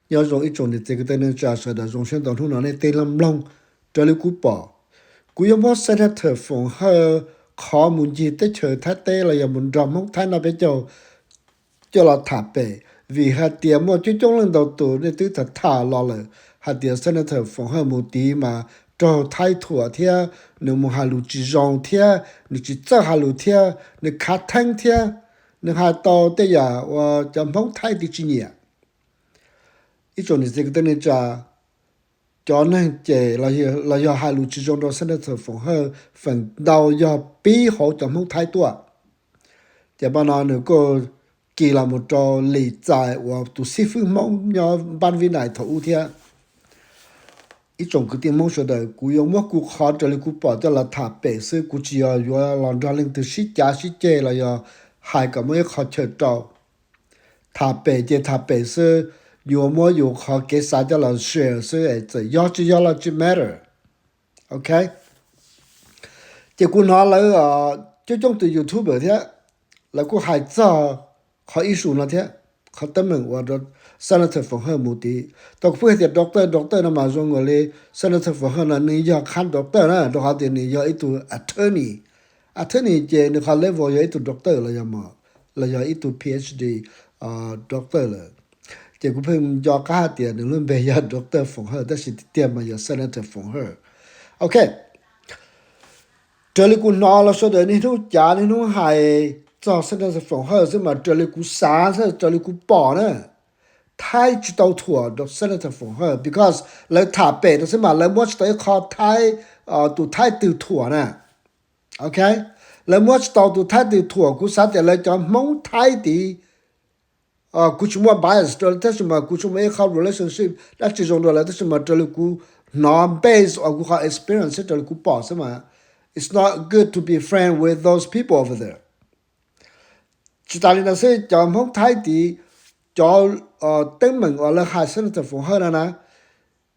Nyob zoo ib tsoom niam txiv kwv tij neej tsa sawv daws, zoo siab ntau hnub no nej tej los mloog. Raws li kuv pom, kuv yuav muab Senator Foom Hawj qhov mus ncig teb chaws Thaib teb los yog mus nrog Hmoob Thaib noj peb caug coj los tham pem, vim hais tias muaj coob coob leej ntau tus nej twb tham tham los lawm hais tias Senator Foom Hawj mus tid mas raug Thaib thuam thiab, nws mus hais lus tsis zoo thiab, nws tsis txawj hais lus thiab, nws khav theeb thiab, nws hais tau tej yam uas cov Hmoob Thaib twb tsis nyiam. Ib tsoom niam txiv kwv tij neej tsa, cov neeg cem los yog hais lus tsis zoo rau Senator Foom Hawj feem ntau yog pib hauv cov Hmoob Thaib tuaj. Ces pab no nws kuj kis los mus rau Lis Txais uas tus xib fwb Hmoob nyob Npab Vib Nais thaum ub thiab. Ib tsoom kwv tij Hmoob sawv daws, kuv yuav muab kuv qhov raws li kuv pom coj los tham pem xwb, kuv tsis yog yuav los nrog leej twg sib cav sib ceg los yog hais kom muaj ib qho chaw rau. Tham pem ces tham pem xwb, yuav muab yus qhov kev xav coj los share xwb, txawm yog tsis yog los tsis matter. Ok, ces kuv hnov lawv coob coob tus YouTuber thiab, lawv kuj hais txog qhov issue no thiab, qhov teeb meem uas Senator Foom Hawj mus tid. Tau kuv pheej hais tias doctor, doctor no mas zoo nkaus li Senator Foom Hawj no nws yog khab doctor na, rau qhov tias nws yog ib tug attorney. Attorney ces nws qhov level yog ib tug doctor los yog, los yog ib tug PhD doctor lawm. Ces kuv pheej nco qab hais tias nws lub npe yog doctor Foom Hawj, tab sis tiag tiag mas yog Senator Foom Hawj. Ok, raws li kuv hnov los sawv daws niaj hnub cav niaj hnub hais txog Senator Foom Hawj xwb mas raws li kuv xav, raws li kuv pom na, Thaib tsis tau thuam Senator Foom Hawj because lawv tham pem rau xwb mas lawv muab tsis tau ib qho Thaib, tus Thaib twg thuam na. Ok, lawv muab tsis tau tus Thaib twg thuam, kuv xav tias lawv cov Hmoob Thaib tid, kuv tsis muaj bias rau tab sis mas kuv tsis muaj ib qho relationship dab tsi zoo rau lawv, tab sis mas raws li kuv hnov based on kuv qhov experience xwb, raws li kuv pom xwb mas it's not good to be friend with those people over there. Tsis tas li no xwb, cov Hmoob Thaib tid, cov teeb meem uas lawv hais Senator Foom Hawj no na,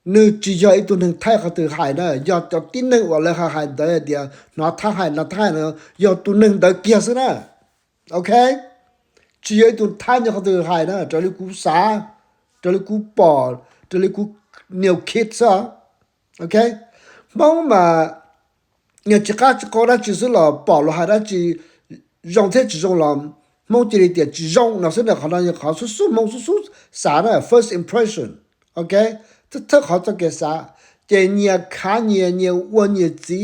nws tsis yog ib tug neeg Thaib qhov twg hais na, yog cov tib neeg uas lawv hais hais ntawd hais tias hnov Thaib hais, hnov Thaib hais no, yog tus neeg ntawd kiag xwb na. Ok, tsis yog ib tug Thaib nyob qhov twg hais na, raws li kuv xav, raws li kuv pom, raws li kuv nias khib xwb. Ok, Hmoob mas yog tsis qab tsis qau dab tsi xwb los pom luag hais dab tsi zoo thiab tsis zoo los Hmoob cia li tias tsis zoo no xwb na. Qhov no yog qhov xub xub Hmoob xub xub xav na, first impression. Ok, thawj qhov txoj kev xav, ces nyias khav nyias, nyias ua nyias txiv,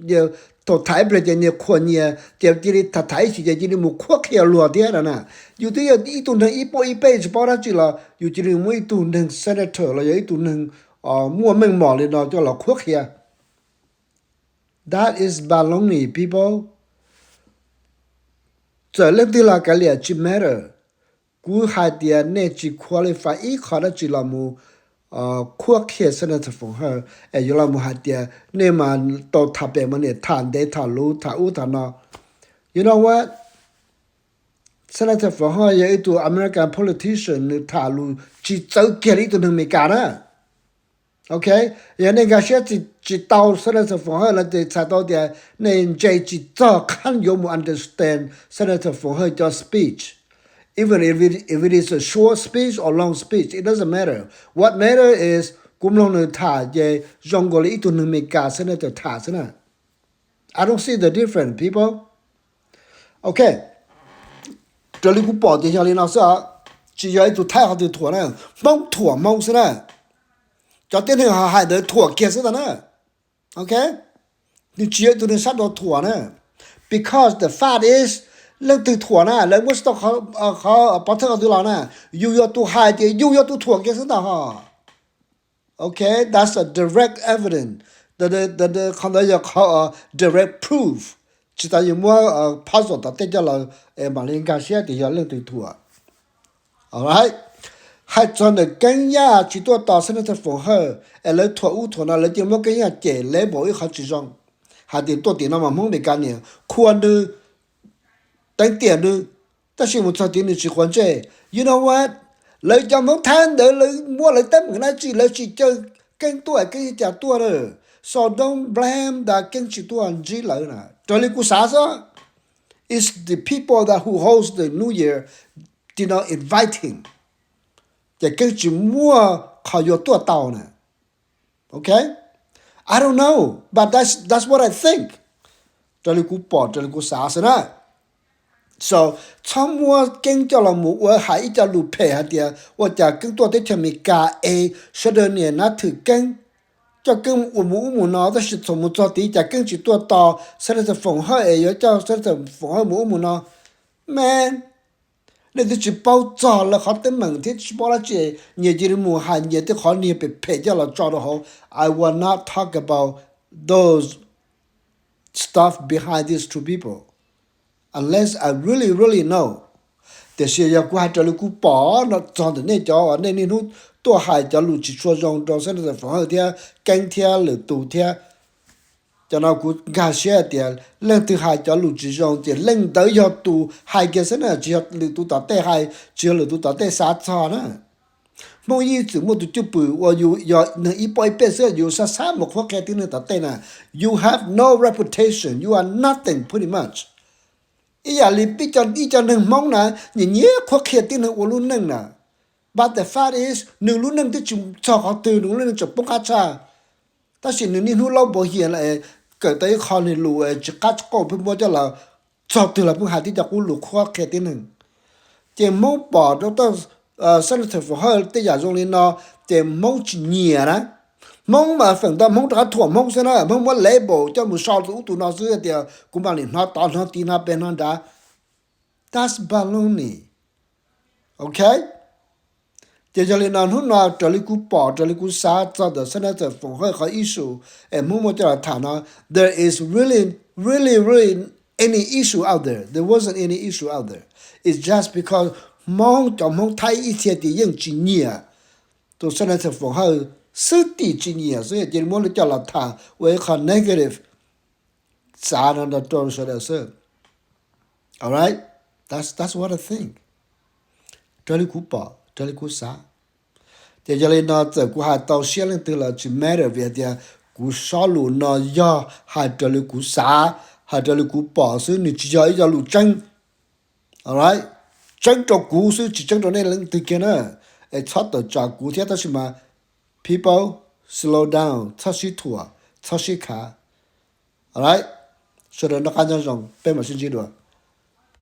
nyias, thaum tham ib pliag ces nyias qhuas nyias, ces cia li tham tham ib chim ces cia li mus qhuab qhia luag thiab no na. Yus twb yog ib tug neeg ib paub ib peb tsis paub dab tsi los yus cia li muab ib tug neeg senator los yog ib tug neeg muaj meej mom li no coj los qhuab qhia. That is baloney, people. Txawm leej twg los kav liam tsis matter. Kuv hais tias nej tsis qualify ib qho dab tsi los mus qhuab qhia Senator Foom Hawj es yuav los mus hais tias nej mas tau tham pem mas niam tham ntev tham luv tham ub tham no. You know what? Senator Foom Hawj yog ib tug American politician, nws tham lus tsis txawv kiag li ib tug neeg Amelikas na. Ok, yog nej nkag siab tsis tau Senator Foom Hawj no ces txhais tau tias nej ntse tsis txog qhov yuav mus understand Senator Foom Hawj cov speech. Even if it, if it is a short speech or long speech, it doesn't matter. What matter is kuv mloog nws tham ces zoo nkaus li ib tug neeg Amelikas senator tham xwb na. I don't see the difference, people. Ok, raws li kuv pom ces yog li no xwb os. Tsis yog ib tug Thaib qhov twg thuam na, Hmoob thuam Hmoob xwb na. Cov tib neeg hais ntawd thuam kiag xwb ntag na. Ok, nws tsis yog ib tug neeg sab nraud thuam na. Because the fact is, leej twg thuam na, lawv muab tsis tau qhov pov thawj qhov twg los na, yus yog tus hais ces yus yog tus thuam kiag xwb ntag ho. Ok, that's a direct evidence. Qhov ntawd yog qhov direct proof. Tsis tas yus muab puzzle tom tej coj los es mam li nkag siab tias yog leej twg thuam. Alright, hais txog ntawm Keeb Yaj tsis tuaj tos Senator Foom Hawj es lawv thuam ub thuam no, lawv cia li muab Keeb Yaj cem label ib qhov tsis zoo, hais tias tuaj tim no mas Hmoob Amelikas niam qhuas nws, teev tiam nws, tab sis mus txog tid nws tsis quav ntsej. You know what? Lawv cov Hmoob Thaib ntawd lawv muab lawv teeb meem dab tsi, lawv tsis caw Keeb tuaj, Keeb cas tuaj na. So don't blame that Keeb tsis tuaj ntsib lawv na. Raws li kuv xav xwb, it's the people that who host the New Year did not invite him. Ces Keeb tsis muaj qhov yuav tuaj tau na. Okay, I don't know, but that's that's what I think. Raws li kuv pom, raws li kuv xav xwb na. So, txhob muab Keeb coj los mus ua hais ib co lus phem hais tias ua cas Keeb tuaj teb chaws Amelikas es sawv daws niaj hnub thwm Keeb, coj Keeb ua mus ub mus no, tab sis thaum mus txog tid cas Keeb tsis tuaj tos Senator Foom Hawj es yuav coj Senator Foom Hawj mus ub mus no. Man, nej twb tsis paub txog lawv qhov teeb meem thiab tsis paub dab tsi, nyias cia li mus hais nyias tej qhov niag phem phem coj los tso rau hauv. I will not talk about those stuff behind these two people unless I really, really know. Tiam sis yog kuv hais raws li kuv pom no txog ntawm nej cov uas nej niaj hnub tuaj hais cov lus tsis tshua zoo rau Senator Foom Hawj thiab Keeb thiab lwm tus thiab, cov no kuv nkag siab hais tias leej twg hais cov lus tsis zoo ces leej ntawd yog tus hais kiag xwb na, tsis yog lwm tus tom tej hais, tsis yog lwm tus tom tej xav txog na. Hmoob yeej txwm muaj tus cwj pwm uas yus yog neeg ib pob ib pej xwb, yus xav xav mus qhuab qhia tib neeg tom tej na. You have no reputation, you are nothing pretty much. Ib yam li ib co neeg Hmoob na, nyiam nyiam qhuab qhia tib neeg ua lub neej na. But the fact is, nws lub neej twb tsis txog qhov twg, nws lub neej tseem poob qab tshaj. Tab sis nws niaj hnub laub npau hias kawm tau ib qho niag lus tsis qab tsis qauj pheej muab coj los txog twg los pheej hais tib co qub lus qhuab qhia tib neeg. Ces Hmoob pom rau taj Senator Foom Hawj tej yam zoo li no, ces Hmoob tsis nyiam na. Hmoob mas feem ntau Hmoob rov qab thuam Hmoob xwb na, Hmoob muab label coj mus so tus ub tus no xwb tias kuv mam li hnov tod hnov tid hnov pem hnov nrad. That's baloney. Okay? Ces yog li no hnub no raws li kuv pom raws li kuv xav txog ntawm Senator Foom Hawj qhov issue es Hmoob muab coj los tham no, there is really, really, really any issue out there. There wasn't any issue out there. It's just because Hmoob, cov Hmoob Thaib ib txhia tias yeej tsis nyiam tus Senator Foom Hawj xwb, tim tsis nyiam xwb ces muab lawv coj los tham ua ib qho negative xav no rau sawv daws xwb. Alright, that's that's what I think. Raws li kuv pom raws li kuv xav. Ces yog li no txawm kuv hais tau siab leej twg los tsis matter, vim hais tias kuv sob lus no yog hais raws li kuv xav, hais raws li kuv pom xwb, nws tsis yog ib co lus tseeb. Alright, tseeb rau kuv xwb tsis tseeb rau nej leej twg kiag na. Es txhob tawm tsam kuv thiab tab sis mas people, slow down, txhob sib thuam txhob sib khav. Alright, sawv daws noj qab nyob zoo, peb mam sib ntsib dua.